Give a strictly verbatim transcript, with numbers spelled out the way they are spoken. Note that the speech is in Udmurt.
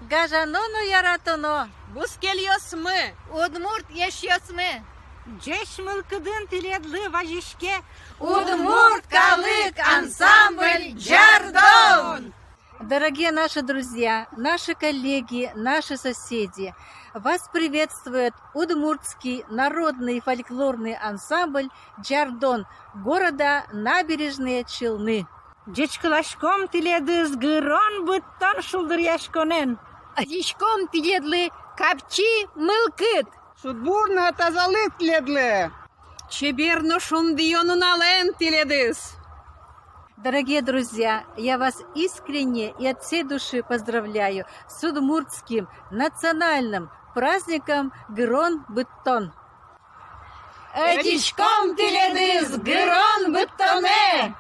Гажано но яратоно бускельёсмы, удмурт эшъёсмы, ӟеч мылкыдын тӥледлы вазиське удмурт калык ансамбль «Ӟардон». Дорогие наши друзья, наши коллеги, наши соседи, вас приветствует удмуртский народный фольклорный ансамбль «Ӟардон» города Набережные Челны. Ӟечкыласьком тӥледыз гырон быдтон шулдыръяськонэн. Адӟиськом тӥледлы капчи мылкыд, шудбур но тазалык тӥледлы. Чебер но шундыё нуналэн тӥледыз. Дорогие друзья, я вас искренне и от всей души поздравляю с удмуртским национальным праздником Гырон Быдтон. Адӟиськом тӥледыз гырон быдтонэ!